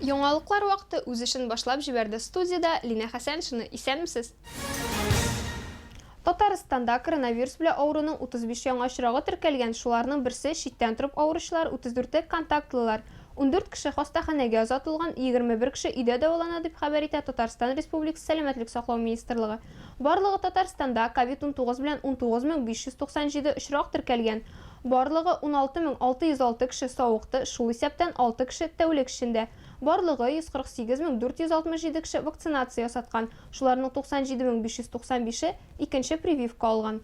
Яңалыклар вакыты үз эшен башлап җибәрде. Студиядә Линә Хәсәншина. Исәнмесез! Татарстанда коронавирус белән авыруның 35 яңа очрагы теркәлгән, шуларның берсе, читтән торып авыручылар, 34-е, контактлылар. 14 кеше хастаханәгә озатылган, 21 кеше өйдә дәвалана, дип хәбәр итә Татарстан Республикасы Сәламәтлек саклау министрлыгы. Барлыгы Татарстанда ковид 19 белән 19597 очрак теркәлгән. Барлыгы 16606 кеше савыкты, шул исәптән 6 кеше тәүлек эчендә. Барлыгы 148467 кеше вакцинация ясаткан, шуларның 97595-е икенче прививка алган.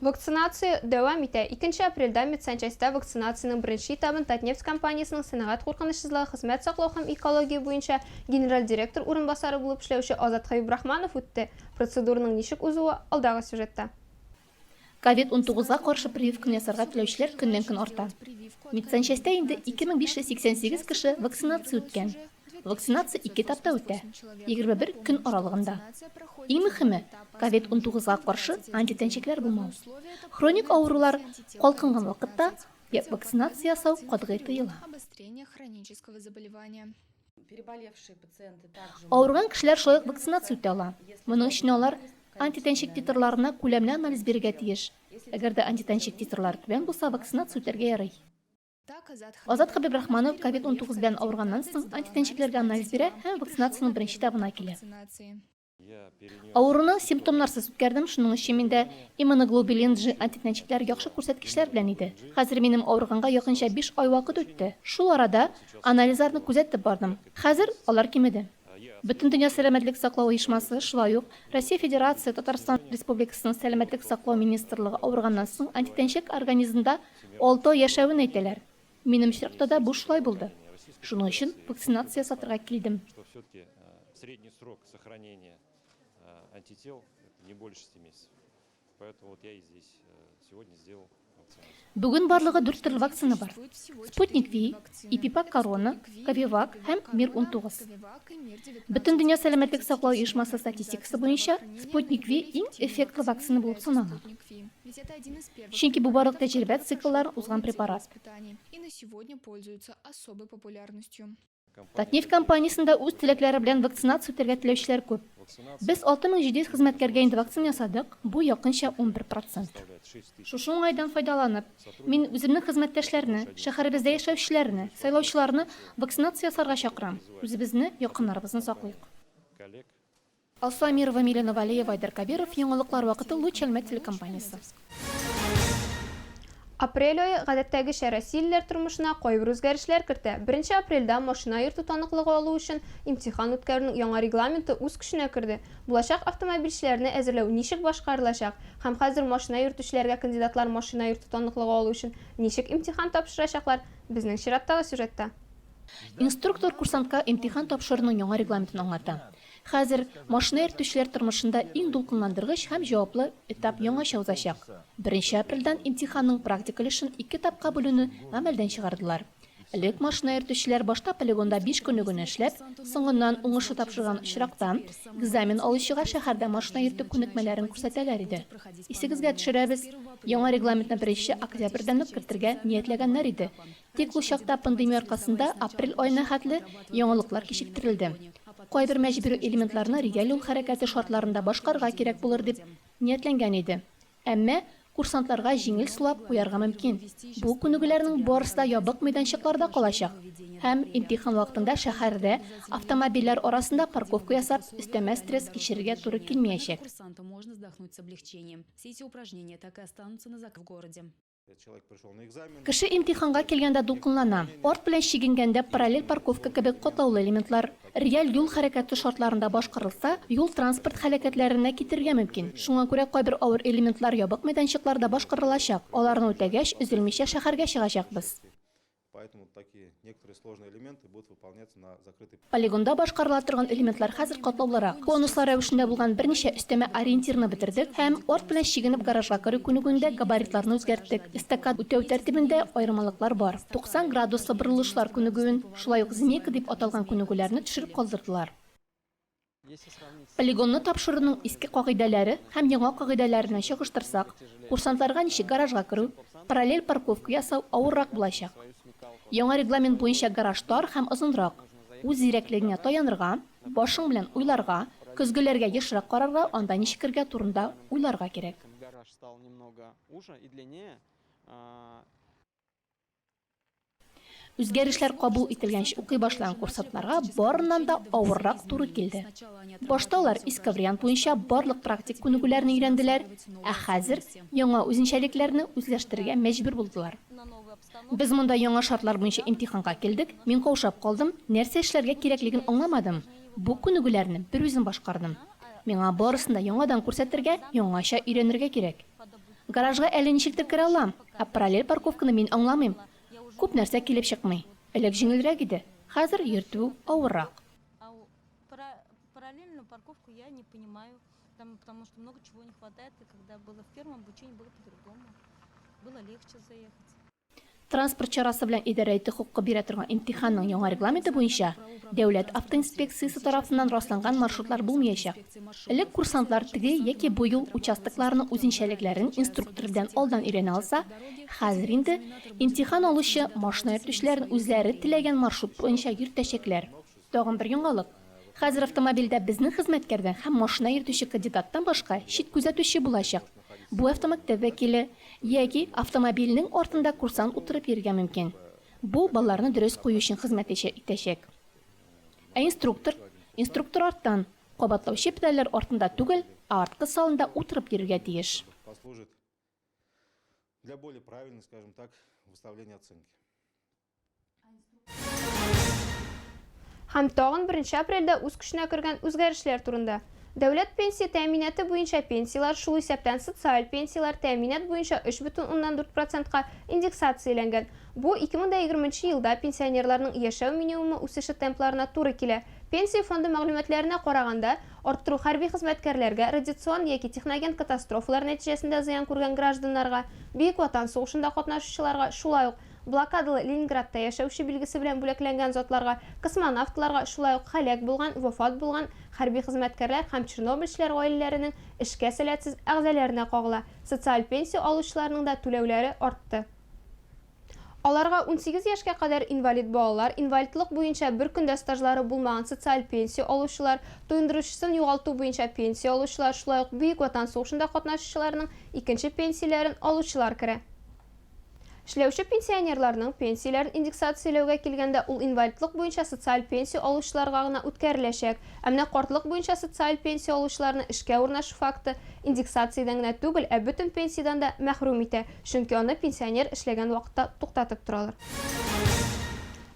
Вакцинация дәвам итә. Икенче апрельдә медсанчастьта вакцинациянең беренче этабын Татнефть компаниясенең сәнәгать куркынычсызлыгы, хезмәт саклау һәм экология буенча генераль директор урынбасары булып эшләүче Азат Хәбибрахманов үтте. Процедураның ничек узуы, алдагы сюжетта. Ковид унтугызга каршы прививканы ясарга теләүчеләр көннән-көн арта. Медсанчастьта инде 2588 кеше вакцинация үткән. Вакцинация ике этапта үтә, 21 көн аралыгында. Иң мөхиме, ковид унтугызга каршы антитәнчекләр булмау. Хроник авырулар калкынган вакытта вакцинация ясау катгый тыела. Авырган кешеләр шулай ук вакцинация үтә ала. Моның өчен алар антитәнчек титрларына күләмле анализ бирергә тиеш. Әгәр дә антитәнчек титрлары түбән булса, вакцинация үтәргә ярый. Азат Хәбибрахманов ковид 19 белән авырганнан соң антитәнчекләргә анализ бирә һәм вакцинациянең беренче этабына килә. Авыруны симптомнарсыз үткәрдем, шуның өчен миндә иммуноглобулин G антитәнчекләр яхшы күрсәткечләр белән иде. Хәзер минем авырганга якынча биш ай вакыт үтте. Шул арада анализларны күзәтеп бардым. Хәзер алар кимеде. Бөтендөнья сәламәтлек саклау оешмасы, шулай ук Россия Федерация, Татарстан Республикасының Сәламәтлек саклау министрлыгы авырганнан соң антитәнчек организмда алты ай яшәвен әйтәләр. Минем очракта да бу шулай булды. Шуның өчен вакцинация ясатырга килдем. Бүген барлыгы дүрт төрле вакцина бар, Спутник Ви, Ипипак Корона, Ковивак һәм Мир 19. Бөтендөнья сәламәтлек саклау оешмасы статистикасы буенча, Спутник Ви иң эффектлы вакцина булып санала. Чөнки бу барлык тәҗрибә циклларын узган препарат. Татнефть компаниясендә үз теләкләре белән вакцинация үтәргә теләүчеләр күп. Без 6700 хезмәткәргә инде вакцина ясадык, бу якынча 11 процент. Шушы уңайдан файдаланып, мин үземнең хезмәттәшләрне, шәһәребездә яшәүчеләрне, сайлаучыларны вакцинация ясарга чакырам, үзебезне, якыннарыбызны саклыйк. Алсу Әмирова, Милена Валеева, Айдар Кабиров, Яңалыклар вакыты, Луч Әлмәт телекомпаниясе. Апрель ае, гадәттәгечә, россиялеләр тормышына кайбер үзгәрешләр кертә. Беренче апрельдә машина йөртү таныклыгы алу өчен имтихан үткәрүнең яңа регламенты үз көченә керде. Булачак автомобильчеләрне әзерләү ничек башкарылачак һәм хәзер машина йөртүчеләргә кандидатлар машина йөртү таныклыгы алу өчен ничек имтихан тапшырачаклар, безнең чираттагы сюжетта. Инструктор курсантка имтихан тапшыруның яңа регламентын аңлата. Хәзер машина йөртүчеләр тормышында иң дулкынландыргыч һәм җаваплы этап яңача узачак. Беренче апрельдән имтиханның практик өлешен ике этапка бүлүне гамәлдән чыгардылар. Элек машина йөртүчеләр башта полигонда биш күнегүне эшләп, соңыннан уңышлы тапшырган очракта, экзамен алучыга шәһәрдә машина йөртү күнекмәләрен күрсәтәләр иде. Исегезгә төшерәбез, яңа регламентны беренче октябрьдән үк кертергә ниятләгәннәр иде, Тик ул чакта пандемия аркасында апрель аена хәтле яңалыклар кичектерелде. Кайбер мәҗбүри элементларны реаль юл хәрәкәте шартларында башкарырга кирәк булыр дип ниятләнгән иде. Әмма курсантларга җиңел сулап куярга мөмкин. Бу күнегүләрнең барысы да ябык мәйданчыкларда калачак. Һәм имтихан вакытында шәһәрдә автомобильләр арасында парковка ясап, өстәмә стресс кичерергә туры килмиячәк. Кеше имтиханга килгәндә дулкынлана. Арт белән чигенгәндә параллель парковка кебек катлаулы элементлар, реаль юл хәрәкәте шартларында башкарылса, юл-транспорт һәлакәтләренә китерергә мөмкин. Шуңа күрә кайбер авыр элементлар ябык мәйданчыкларда башкарылачак, аларны үтәгәч, өзелмичә шәһәргә чыгачакбыз. Поэтому такие некоторые сложные элементы будут выполняться на закрытой. Полигонда башкарыла торган элементлар хәзер катлаулырак. Конуслар рәвешендә булган берничә өстәмә ориентирны бетердек һәм арт белән чигенеп гаражга керү күнегүендә габаритларны үзгәрттек. Эстакада үтәү тәртибендә аермалыклар бар. 90 градуслы борылышлар күнегүен, шулай ук змейка дип аталган күнегүләрне төшереп калдырдылар. Полигонны тапшыруның иске кагыйдәләре һәм яңа кагыйдәләренә чагыштырсак, курсантларга ничек гаражга керү, параллель парковка ясау авыррак булачак. Яңа регламент буенча гараж тар һәм озынрак. Үз зирәклегеңә таянырга, башың белән уйларга, көзгеләргә ешрак карарга, анда ничек керергә турында уйларга кирәк. Үзгәрешләр кабул ителгәнче укый башлаган курсантларга барыннан да авыррак туры килде. Башта алар иске вариант буенча барлык практик күнегүләрне өйрәнделәр, ә хәзер яңа үзенчәлекләрне үзләштерергә мәҗбүр булдылар. Без монда яңа шартлар буенча имтиханга килдек, мин каушап калдым, нәрсә эшләргә кирәклеген аңламадым. Бу күнегүләрне берүзем башкардым. Миңа барысын да яңадан күрсәтергә, яңача өйрәнергә кирәк. Гаражга әле ничектер керә алам, ә параллель парковканы мин аңламыйм. Күп нәрсә килеп чыкмый. Элек җиңелрәк иде, хәзер йөртү авыррак. Транспорт чарасы белән идарә итү хокукы бирә торган имтиханның яңа регламенты буенча, Дәүләт автоинспекциясе тарафыннан расланган маршрутлар булмыячак. Элек курсантлар теге яки бу юл участокларының үзенчәлекләрен инструктор белән алдан өйрәнә алса, хәзер инде имтихан алучы машина йөртүчеләрен үзләре теләгән маршрут буенча йөртәчәкләр. Тагын бер яңалык, хәзер автомобильдә безнең хезмәткәрдән һәм машина йөртүче кандидаттан башка чит күзәтүче булачак. Бу автомәктәп вәкиле яки автомобильнең артында курсант утырып йөрергә мөмкин. Бу балларны дөрес кую өчен хезмәт итәчәк. Ә инструктор? Инструктор арттан, кабатлаучы педальләр артында түгел, ә арткы салонда утырып йөрергә тиеш. Һәм тагын беренче апрельдә үз көченә кергән үзгәрешләр турында. Дәүләт пенсия тәэминаты буенча пенсияләр, шул исәптән социаль пенсияләр, тәэминат буенча 3,4 процентка индексацияләнгән. Бу 2020 нче елда пенсионерларның яшәү минимумы үсеше темпларына туры килә. Пенсия фонды мәгълүматларына караганда, арттыру хәрби хезмәткәрләргә, радиацион яки техноген катастрофалар нәтиҗәсендә зыян күргән гражданнарга, Бөек Ватан сугышында катнашучыларга, шулай ук Блокадалы Ленинградта яшәүче билгесе белән бүләкләнгән затларга, космонавтларга, шулай ук һәлак булган, вафат булган хәрби хезмәткәрләр һәм чернобыльчеләр гаиләләренең эшкә сәләтсез әгъзаләренә кагыла. Социаль пенсия алучыларның да түләүләре артты. Аларга 18 яшькә кадәр инвалид балалар, инвалидлык буенча бер көн дә стажлары булмаган социаль пенсия алучылар, туендыручысын югалту буенча пенсия алучылар, шулай ук Бөек Ватан сугышында катнашучыларның икенче пенсияләрен алучылар керә. Эшләүче пенсионерларның пенсияләрен индексацияләүгә килгәндә, ул инвалидлык буенча социаль пенсия алучыларга гына үткәреләчәк. Ә менә картлык буенча социаль пенсия алучыларны эшкә урнашу факты индексациядән генә түгел, ә бөтен пенсиядән дә мәхрүм итә, чөнки аны пенсионер эшләгән вакытта туктатып торалар.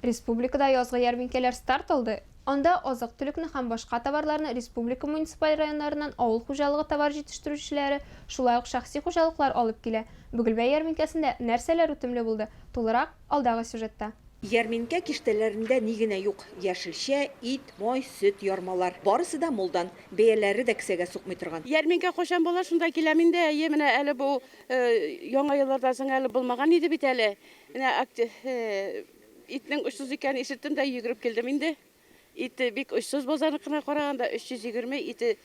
Республикада язгы ярминкәләр старт алды. Анда азык-төлекне һәм башка товарларны республика муниципаль районнарыннан авыл хуҗалыгы товар җитештерүчеләре, шулай ук шәхси хуҗалыклар алып килә. Бөгелмә ярминкәсендә нәрсәләр үтемле булды? Тулырак, алдагы сюжетта. Ярминкә киштәләрендә ни генә юк, яшелчә, ит, май, сөт, ярмалар. Барысы да мулдан, бәяләре дә кесәгә сукмый торган. Ярминкә кайчан була, шунда киләм инде. Әйе, менә әле бу Яңа еллардан соң әле булмаган иде бит әле. Менә Итнең очсыз икәнен ишеттем дә йөгереп килдем инде. Ите бик очсыз базарныкына караганда 320, ите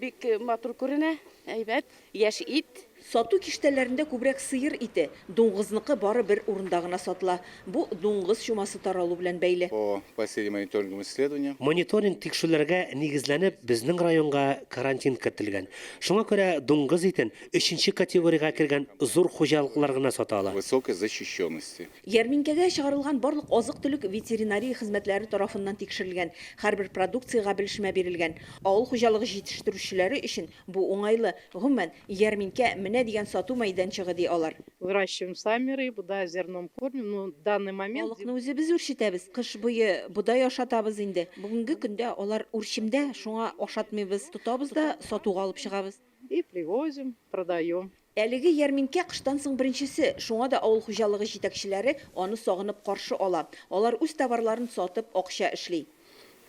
бик матур күренә, әйбәт, яшь ит. Сату киштәләрендә күбрәк сыер ите, дуңгызныкы бары бер урында гына сатыла. Бу дуңгыз чумасы таралу белән бәйле. По последним мониторинговым исследованиям. Мониторинг тикшерүләргә нигезләнеп, безнең районга карантин кертелгән. Шуңа күрә дуңгыз итен өченче категориягә кергән зур хуҗалыклар гына сата ала. Высокой защищенности. Ярминкәгә чыгарылган барлык азык-төлек ветеринария хезмәтләре тарафыннан тикшерелгән, һәрбер продукциягә белешмә бирелгән. Авыл хуҗалыгы җитештерүчеләре өчен бу уңайлы. Гомумән, ярминкә, менә дигән сату мәйданчыгы, ди алар. Выращиваем сами рыбу, да, зерном кормим, но в данный момент. Балыкны үзебез үрчетәбез. Кыш буе бодай ашатабыз инде. Бүгенге көндә алар үрчемдә, шуңа ашатмыйбыз. Тотабыз да сатуга алып чыгабыз. И привозим, продаем. Әлеге ярминкә кыштан соң беренчесе, шуңа да авыл хуҗалыгы җитәкчеләре аны сагынып каршы ала. Алар үз товарларын сатып, акча эшли.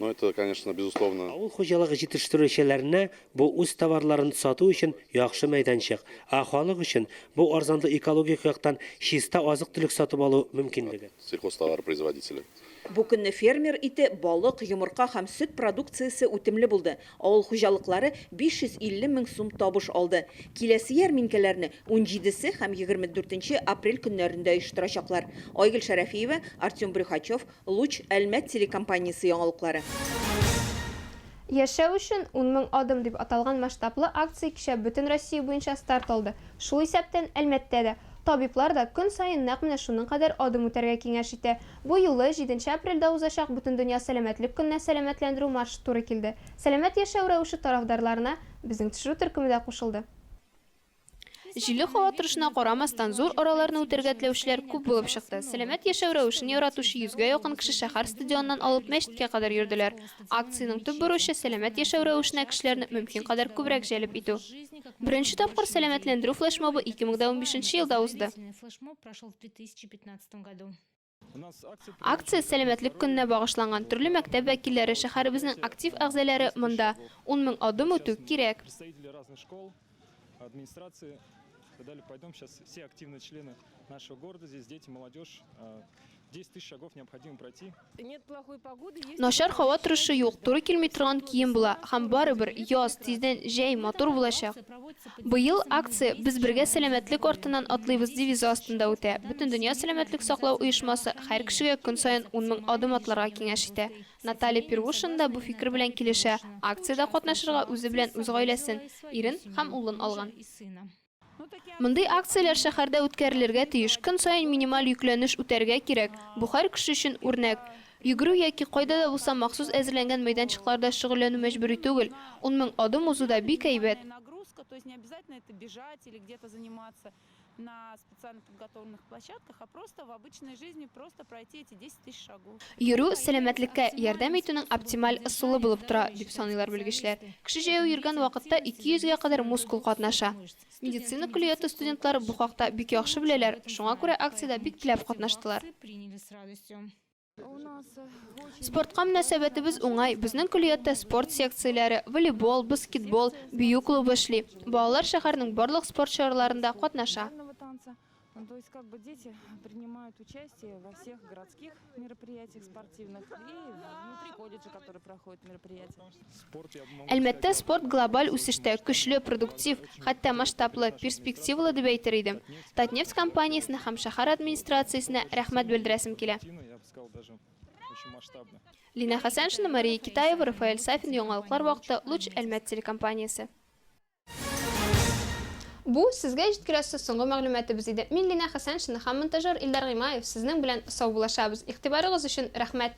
Ну, это, конечно, безусловно. Авыл хуҗалыгы җитештерүчеләренә бу үз товарларын сату өчен яхшы мәйданчык, ә халык өчен бу арзанлы экологик яктан чиста азык-төлек сатып алу мөмкинлеге. Сельхозтоваропроизводители. Бу көнне фермер ите, балык, йомырка һәм сөт продукциясе үтемле булды. Авыл хуҗалыклары 550 мең сум табыш алды. Киләсе ярминкәләрне унҗидесе һәм 24 апрель көннәрендә оештырачаклар. Айгөл Шәрәфиева, Артем Брюхачев, Луч, Әлмәт телекомпаниясе яңалыклары. Яшәү өчен 10 мең адым дип аталган масштаблы акция кичә бөтен Россия буенча старт алды, шул исәптән Әлмәттә дә. Табиблар да көн саен нәкъ менә шуның кадәр адым үтәргә киңәш итә. Бу юлы җиденче апрельдә узачак Бөтендөнья сәламәтлек көненә сәламәтләндерү маршы туры килде. Сәламәт яшәү рәвеше тарафдарларына безнең төшерү төркеме дә кушылды. Җилле һава торышына карамастан, зур араларны үтәргә теләүчеләр күп булып чыкты. Сәламәт яшәү рәвешен яратучы йөзгә якын кеше шәһәр стадионыннан алып мәчеткә кадәр йөрделәр. Акциянең төп бурычы, сәламәт яшәү рәвешенә кешеләрне мөмкин кадәр күбрәк җәлеп итү. Беренче тапкыр сәламәтләндерү флешмобы 2015 елда узды. Акция Сәламәтлек көненә багышланган. Төрле мәктәп вәкилләре, шәһәребезнең актив әгъзалары монда. Ун мең адым үтү кирәк. Начар һава торышы юк, туры килми торган кием була һәм барыбер, яз, тиздән җәй, матур булачак. Быел акция Без бергә сәламәтлек артыннан атлыйбыз девизы астында үтә. Бөтендөнья сәламәтлек саклау оешмасы һәр кешегә көн саен 10 мең адым атларга киңәш итә. Наталья Первушина да бу фикер белән килешә, акциядә катнашырга үзе белән үз гаиләсен, ирен һәм улын алган. Мондый акцияләр шәһәрдә үткәрелергә тиеш. Көн саен минималь йөкләнеш үтәргә кирәк. Бу һәр кеше өчен үрнәк. Йөгерү яки кайда да булса махсус әзерләнгән мәйданчыкларда шөгыльләнү мәҗбүри түгел. Ун мең адым узу да бик әйбәт. Йөрү, сәламәтлеккә ярдәм итүнең оптималь ысулы булып тора, дип саныйлар белгечләр. Кеше җәяү йөргән вакытта 200 гә кадәр мускул катнаша. Медицина көллияте студентлары бу хакта бик яхшы беләләр, шуңа күрә акциядә бик теләп катнаштылар. Спортка мөнәсәбәтебез уңай, безнең көллияттә спорт секцияләре, волейбол, баскетбол, бию клубы эшли. Балалар шәһәрнең барлык спорт чараларында катнаша. Әлмәттә спорт глобаль үсештә, көчле, продуктив, хәтта масштаблы, перспективалы дип әйтер идем. Татнефть компаниясенә һәм шәһәр администрациясенә рәхмәт белдерәсем килә. Лина Хәсәншина, Мария Китаева, Рафаэль Сафин, Яңалыклар вакыты, Луч, Әлмәт телекомпаниясе. Бу, сезгә җиткерәсе соңгы мәгълүматыбыз иде. Мин Лина Хәсәншина һәм монтажер Илдар Гыймаев сезнең белән саубуллашабыз. Игътибарыгыз өчен рәхмәт!